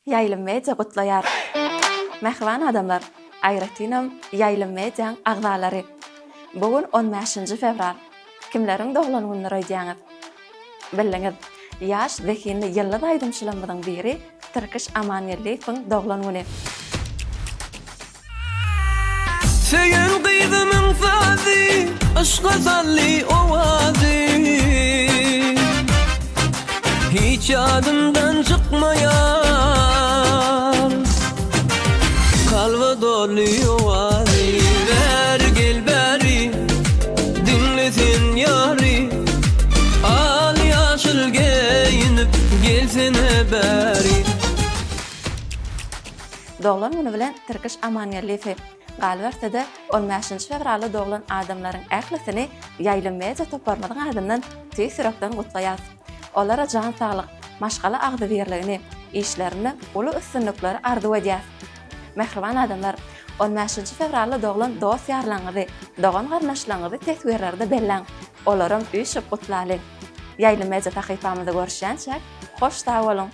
Ýaýlym Media gutlaýar! Mähriban adamlar, aýratynam Ýaýlym Mediaň agzalary! Bu gün on bäşinji fewral. Kimleriň doglan günüdir öýdýäňiz? Bildiňiz, ýaş zehinli ýyldyz aýdymçylarymyzyň biri Tirkiş Amangeldiýewiň doglan güni. Söýen gyzymyň sazy, Yşga saldy owazy. Hiç ýadymdan çykmaýar, Kalba doldy owazy. Bäri gel bäri, diňle sen ýary, Al-ýaşyl geýinip gelsene bäri. Doglan güni bilen Tirkiş Amangeldiýewi, galyberse-de, on bäşinji fewralda doglan adamlaryň ählisini Ýaýlym media toparymyzyň adyndan tüýs ýürekden gutlaýarys. Olara jan saglyk, maşgala agzybirligini, işlerinde uly üstünlikleri arzuw edýäris. Mähriban adamlar, on bäşinji fewralda doglan dost-ýarlaryňyzy, dogan-garyndaşlaryňyzy teswirlerde belläň, olaram üýşüp gutlalyň. Ýaýlym media sahypamyzda görüşýänçäk, hoş sag boluň!